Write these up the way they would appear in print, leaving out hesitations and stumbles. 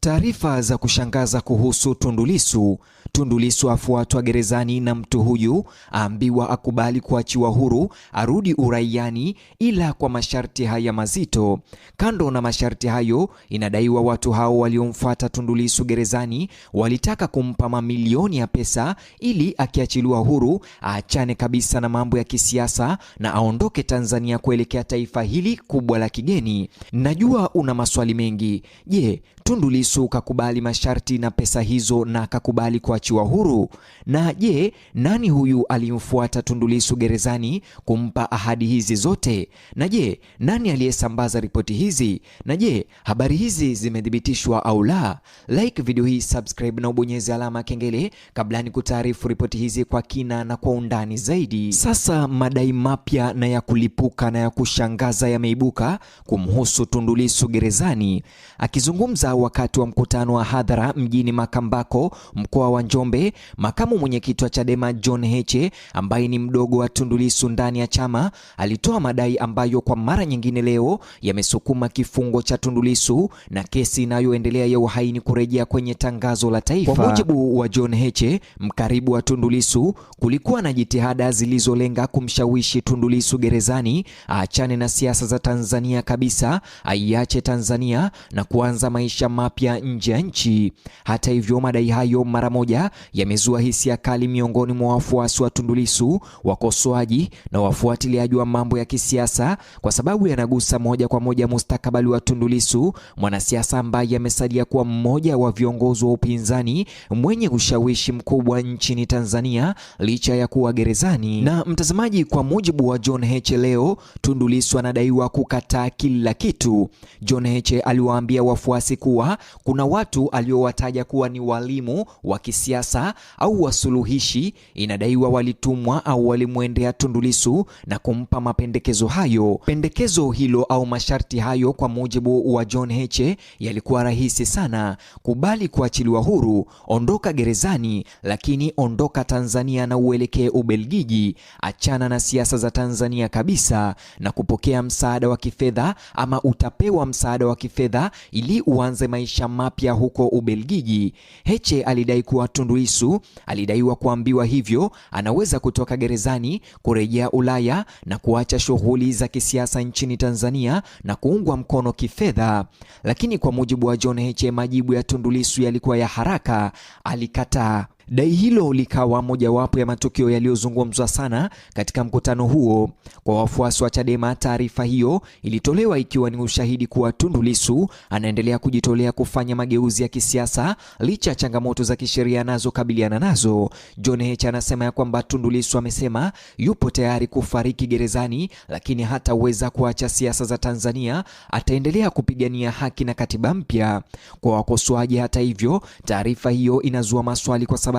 Taarifa za kushangaza kuhusu Tundu Lissu. Tundu Lissu afuatwa gerezani na mtu huyu aambiwa akubali kuachiwa huru arudi uraiani, ila kwa masharti haya mazito. Kando na masharti hayo, inadaiwa watu hao waliomfuata Tundu Lissu gerezani walitaka kumpa mamilioni ya pesa ili akiachiliwa huru aachane kabisa na mambo ya kisiasa na aondoke Tanzania kuelekea taifa hili kubwa la kigeni. Najua una maswali mengi. Je, Tundu Lissu kakubali masharti na pesa hizo na kakubali kuachiwa huru? Na je, nani huyu alimfuata Tundu Lissu gerezani kumpa ahadi hizi zote? Na je, nani aliyesambaza ripoti hizi? Na je, habari hizi zimethibitishwa au la? Like video hii, subscribe na ubonyeze alama ya kengele kabla ni kutaarifu ripoti hizi kwa kina na kwa undani zaidi. Sasa madai mapya na ya kulipuka na ya kushangaza yameibuka kumhusu Tundu Lissu gerezani. Akizungumza wakati wa mkutano wa hadhara mjini Makambako, mkoa wa Njombe, makamu mwenyekiti wa Chadema John Heche, ambaye ni mdogo wa Tundu Lissu ndani ya chama, alitoa madai ambayo kwa mara nyingine leo yamesukuma kifungo cha Tundu Lissu na kesi inayoendelea ya uhaini kurejea kwenye tangazo la taifa. Kwa mujibu wa John Heche, mkaribu wa Tundu Lissu, kulikuwa na jitihada zilizolenga kumshawishi Tundu Lissu gerezani aachane na siasa za Tanzania kabisa, aiache Tanzania na kuanza maisha mapya nje ya nchi. Hata hivyo, madai hayo mara moja yamezua hisia kali miongoni mwa wafuasi wa Tundu Lissu, wakosoaji na wafuatiliaji wa mambo ya kisiasa, kwa sababu yanagusa moja kwa moja mustakabali wa Tundu Lissu, mwanasiasa ambaye amesalia kuwa mmoja wa viongozi wa upinzani mwenye ushawishi mkubwa nchini Tanzania licha ya kuwa gerezani. Na mtazamaji, kwa mujibu wa John Heche, leo Tundu Lissu anadaiwa kukataa kila kitu. John Heche aliwaambia wafuasi kuwa kuna watu aliowataja kuwa ni walimu wa kisiasa au wasuluhishi, inadaiwa walitumwa au walimwendea Tundu Lissu na kumpa mapendekezo hayo. Pendekezo hilo au masharti hayo, kwa mujibu wa John Heche, yalikuwa rahisi sana: kubali kuachiliwa huru, ondoka gerezani, lakini ondoka Tanzania na uelekee Ubelgiji, achana na siasa za Tanzania kabisa, na kupokea msaada wa kifedha ama utapewa msaada wa kifedha ili uanze maisha mapya huko Ubelgiji. Heche alidai kuwa Tundu Lissu alidaiwa kuambiwa hivyo anaweza kutoka gerezani kurejea Ulaya na kuacha shughuli za kisiasa nchini Tanzania na kuungwa mkono kifedha. Lakini kwa mujibu wa John Heche, majibu ya Tundu Lissu yalikuwa ya haraka, alikataa. Dai hilo likawa mojawapo ya matukio yaliyozungumzwa sana katika mkutano huo. Kwa wafuasi wa Chadema, taarifa hiyo ilitolewa ikiwa ni ushahidi kuwa Tundu Lissu anaendelea kujitolea kufanya mageuzi ya kisiasa licha ya changamoto za kisheria anazokabiliana nazo. John Heche anasema ya kwamba Tundu Lissu amesema yupo tayari kufariki gerezani, lakini hataweza kuacha siasa za Tanzania, ataendelea kupigania haki na katiba mpya. Kwa wakosoaji, hata hivyo, taarifa hiyo inazua maswali kwa sababu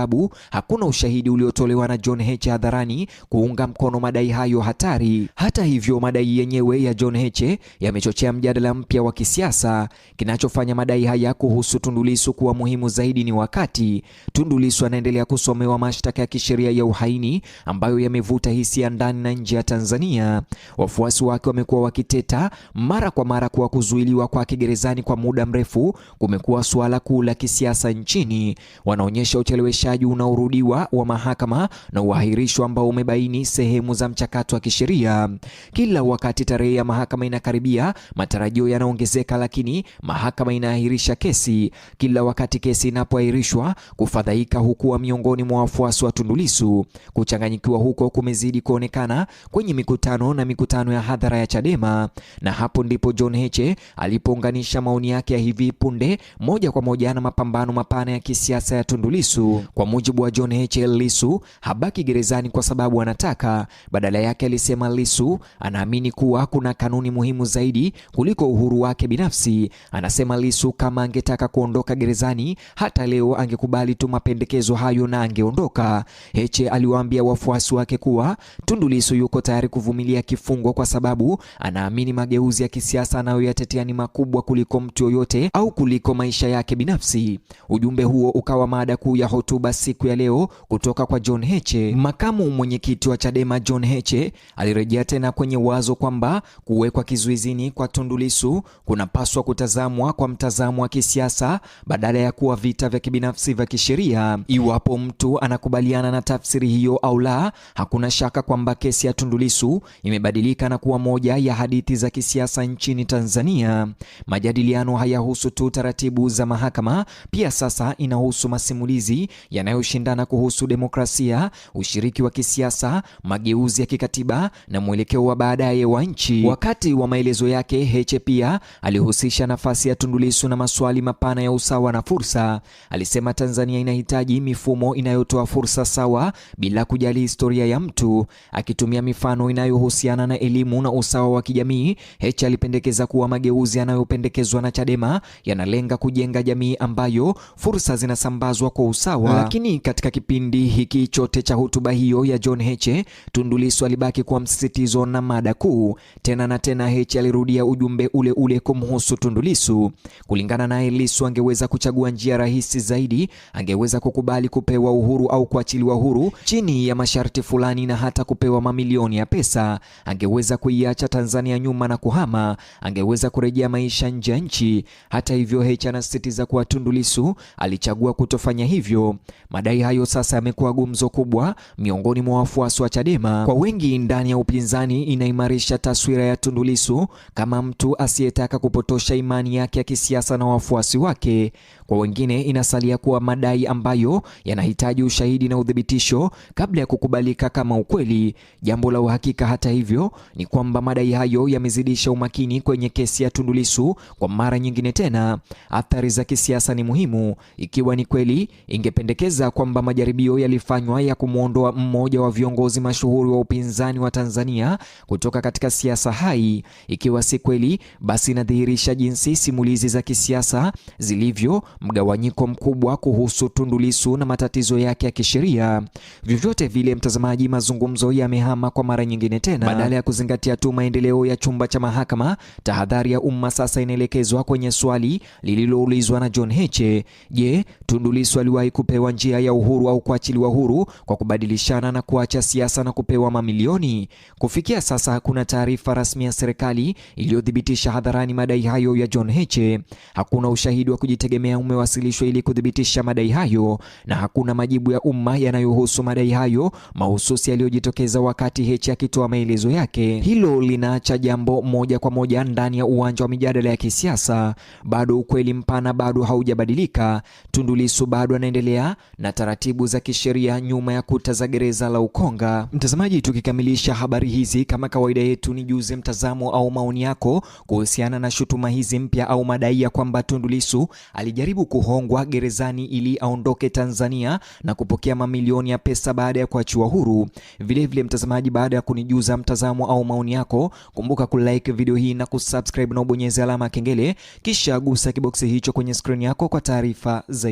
hakuna ushahidi uliotolewa na John Heche hadharani kuunga mkono madai hayo hatari. Hata hivyo, madai yenyewe ya John Heche yamechochea mjadala mpya wa kisiasa. Kinachofanya madai haya kuhusu Tundu Lissu kuwa muhimu zaidi ni wakati Tundu Lissu anaendelea kusomewa mashtaka ya kisheria ya uhaini ambayo yamevuta hisia ndani na nje ya Tanzania. Wafuasi wake wamekuwa wakiteta mara kwa mara kuwa kuzuiliwa kwake gerezani kwa muda mrefu kumekuwa suala kuu la kisiasa nchini. Wanaonyesha ucheleweshaji unaorudiwa wa mahakama na uahirisho ambao umebaini sehemu za mchakato wa kisheria. Kila wakati tarehe ya mahakama inakaribia, matarajio yanaongezeka, lakini mahakama inaahirisha kesi. Kila wakati kesi inapoahirishwa, kufadhaika hukuwa miongoni mwa wafuasi wa Tundu Lissu. Kuchanganyikiwa huko kumezidi kuonekana kwenye mikutano na mikutano ya hadhara ya Chadema, na hapo ndipo John Heche alipounganisha maoni yake ya hivi punde moja kwa moja na mapambano mapana ya kisiasa ya Tundu Lissu. Kwa mujibu wa John Heche, Lissu habaki gerezani kwa sababu anataka. Badala yake, alisema Lissu anaamini kuwa kuna kanuni muhimu zaidi kuliko uhuru wake binafsi. Anasema Lissu kama angetaka kuondoka gerezani hata leo angekubali tu mapendekezo hayo na angeondoka. Heche aliwaambia wafuasi wake kuwa Tundu Lissu yuko tayari kuvumilia kifungo kwa sababu anaamini mageuzi ya kisiasa anayoyatetea ni makubwa kuliko mtu yoyote au kuliko maisha yake binafsi. Ujumbe huo ukawa mada kuu ya hotuba hotuba siku ya leo kutoka kwa John Heche. Makamu mwenyekiti wa Chadema John Heche alirejea tena kwenye wazo kwamba kuwekwa kizuizini kwa Tundu Lissu kunapaswa kutazamwa kwa mtazamo wa kisiasa badala ya kuwa vita vya kibinafsi vya kisheria. Iwapo mtu anakubaliana na tafsiri hiyo au la, hakuna shaka kwamba kesi ya Tundu Lissu imebadilika na kuwa moja ya hadithi za kisiasa nchini Tanzania. Majadiliano hayahusu tu taratibu za mahakama, pia sasa inahusu masimulizi yanayoshindana kuhusu demokrasia, ushiriki wa kisiasa, mageuzi ya kikatiba na mwelekeo wa baadaye wa nchi. Wakati wa maelezo yake, Heche pia alihusisha nafasi ya Tundu Lissu na maswali mapana ya usawa na fursa. Alisema Tanzania inahitaji mifumo inayotoa fursa sawa bila kujali historia ya mtu. Akitumia mifano inayohusiana na elimu na usawa wa kijamii, Heche alipendekeza kuwa mageuzi yanayopendekezwa na Chadema yanalenga kujenga jamii ambayo fursa zinasambazwa kwa usawa. Lakini katika kipindi hiki chote cha hotuba hiyo ya John Heche, Tundu Lissu alibaki kuwa msisitizo na mada kuu. Tena na tena Heche alirudia ujumbe ule ule kumhusu Tundu Lissu. Kulingana naye, Lissu angeweza kuchagua njia rahisi zaidi, angeweza kukubali kupewa uhuru au kuachiliwa huru chini ya masharti fulani na hata kupewa mamilioni ya pesa. Angeweza kuiacha Tanzania nyuma na kuhama, angeweza kurejea maisha nje ya nchi. Hata hivyo, Heche anasisitiza kuwa Tundu Lissu alichagua kutofanya hivyo. Madai hayo sasa yamekuwa gumzo kubwa miongoni mwa wafuasi wa Chadema. Kwa wengi ndani ya upinzani, inaimarisha taswira ya Tundu Lissu kama mtu asiyetaka kupotosha imani yake ya kisiasa na wafuasi wake. Kwa wengine, inasalia kuwa madai ambayo yanahitaji ushahidi na uthibitisho kabla ya kukubalika kama ukweli. Jambo la uhakika, hata hivyo, ni kwamba madai hayo yamezidisha umakini kwenye kesi ya Tundu Lissu kwa mara nyingine tena. Athari za kisiasa ni muhimu. Ikiwa ni kweli, ingependekeza kwamba majaribio yalifanywa ya kumwondoa mmoja wa viongozi mashuhuri wa upinzani wa Tanzania kutoka katika siasa hai. Ikiwa si kweli, basi inadhihirisha jinsi simulizi za kisiasa zilivyo, mgawanyiko mkubwa kuhusu Tundu Lissu na matatizo yake ya kisheria. Vyovyote vile, mtazamaji, mazungumzo yamehama kwa mara nyingine tena. Badala ya kuzingatia tu maendeleo ya chumba cha mahakama, tahadhari ya umma sasa inaelekezwa kwenye swali lililoulizwa na John Heche. Je, Tundu Lissu aliwahi kupewa njia ya uhuru au kuachiliwa huru kwa kubadilishana na kuacha siasa na kupewa mamilioni? Kufikia sasa hakuna taarifa rasmi ya serikali iliyothibitisha hadharani madai hayo ya John Heche. Hakuna ushahidi wa kujitegemea umewasilishwa ili kuthibitisha madai hayo, na hakuna majibu ya umma yanayohusu madai hayo mahususi yaliyojitokeza wakati Heche akitoa maelezo yake. Hilo linaacha jambo moja kwa moja ndani ya uwanja wa mijadala ya kisiasa. Bado ukweli mpana bado haujabadilika. Tundu Lissu bado anaendelea na taratibu za kisheria nyuma ya kuta za gereza la Ukonga. Mtazamaji, tukikamilisha habari hizi, kama kawaida yetu, ni juze mtazamo au maoni yako kuhusiana na shutuma hizi mpya au madai ya kwamba Tundu Lissu alijaribu kuhongwa gerezani ili aondoke Tanzania na kupokea mamilioni ya pesa baada ya kuachiwa huru. Vilevile mtazamaji, baada ya kunijuza mtazamo au maoni yako, kumbuka kulike video hii na kusubscribe na ubonyeze alama ya kengele, kisha gusa kiboksi hicho kwenye screen yako kwa taarifa zaidi.